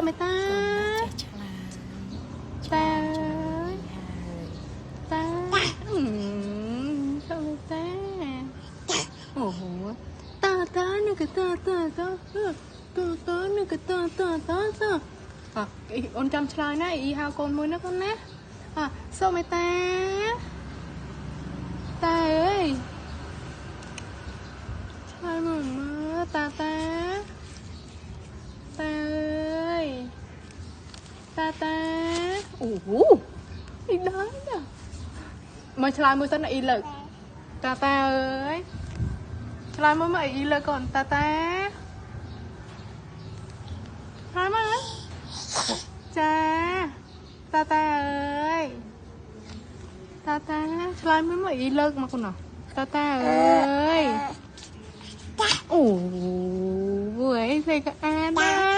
មេតា ចេះឆ្លើយ តា ហើយ តាអឺសុមេតាអូហូតាតានេះក៏តាតាតាតាតានេះក៏តាតាតាតាអអូនចាំឆ្លើយណាអ៊ីហៅកូនមួយណាកូនណាអសុមេតាតាអើយឆ្លើយមកមើលតាតាតាអើយតាតាអូហូអ៊ីដល់ណាមកឆ្លើយមួយសិនណាអ៊ីលើកតាតាអើយឆ្លើយមួយមកអ៊ីលើកកូនតាតាឆ្លើយមកចាតាតាអើយតាតាឆ្លើយមួយមកអ៊ីលើកមកកូនតាតាអើយអូយស្អីក៏អានណា